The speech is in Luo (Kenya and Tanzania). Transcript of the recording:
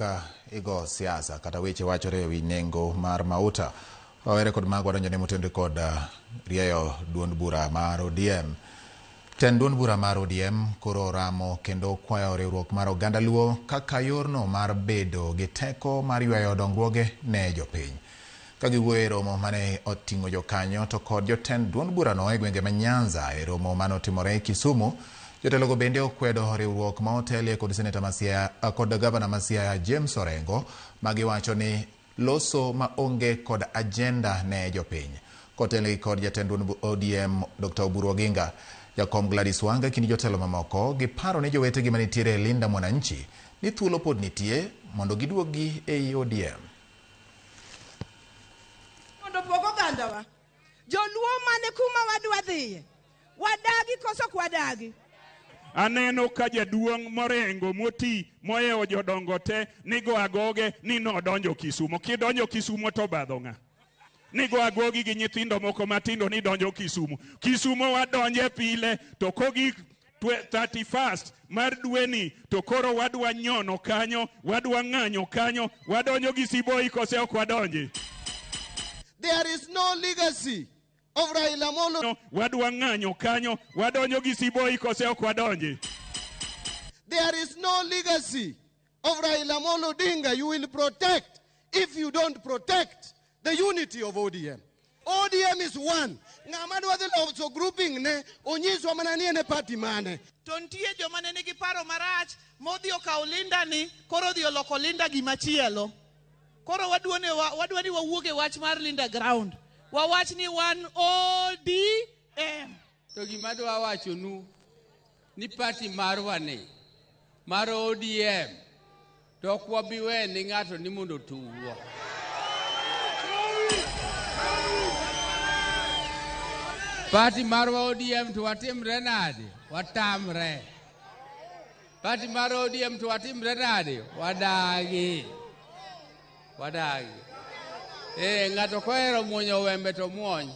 Ka igo siasa kata weche wachore e wi nengo mar mauta. Wawere kod mago wadonjo ne motenore kod rieyo duond bura mar ODM. Tend duond bura mar ODM koro oramo kendo kwayo riwruok mar oganda Luo kaka yorno mar bedo gi teko mar ywayo dongruoge ne jopiny. Ka giwuoyo e romo mane oting'o jokanyo to kod jotend duond burano e gwenge ma Nyanza e romo mane otimore Kisumu, jotelogo bende okwedo riwruok ma otelie kod seneta ma Siaya kod gavana ma Siaya James Orengo ma giwacho ni loso ma onge kod agenda ne jopiny. Kotelnegi kod jatend duond ODM Dr. Oburu Oginga, jakom Gladys Wanga kind jotelo mamoko giparo ni jowetegi manitiere e Linda Mwananchi ni thuolo pod nitie mondo giduoggi ei ODM. Mondo pog ogandawa. Joluo mane kuma wadwa dhiye. Wadagi koso ok wadagi? Aneno ka jaduong' morengo moti mohewo jodongo te nigo agoge ni nodonjo Kisumo. Kidonjo Kisumo to obadho ng'a? Nigo agogi gi nyithindo moko matindo ni donjo Kisumo. Kisumo wadonje pile to kogik 31st mar dweni to koro wadwa nyono kanyo, wadwa ng'anyo kanyo, wadonjo gi Siboi kose ok wadonji? There is no legacy of Raila Amolo. No, wadwa ng'anyo kanyo, wadonjo gi Siboi kose ok wadonji? There is no legacy of Raila Amolo Odinga you will protect if you don't protect the unity of ODM. ODM is one. Ng'ama dwa dhi loso grouping ne onyiswa mana ni en e party mane. To nitie joma ne nigi paro marach modhi okawo Linda ni koro odhi oloko Linda gimachielo. Koro wadwa ni wawuog e wach mar Linda Ground. Wawach ni wan ODM. To gima adwa wachonu ni party marwa ni mar ODM to ok wabi we ni ng'ato ni mondo otugwa. Party marwa ODM to watimre nade? Watamre. Party mar ODM to watimre nade? Wadagi. Wadagi. Ng'ato kohero muonyo wembe to muony.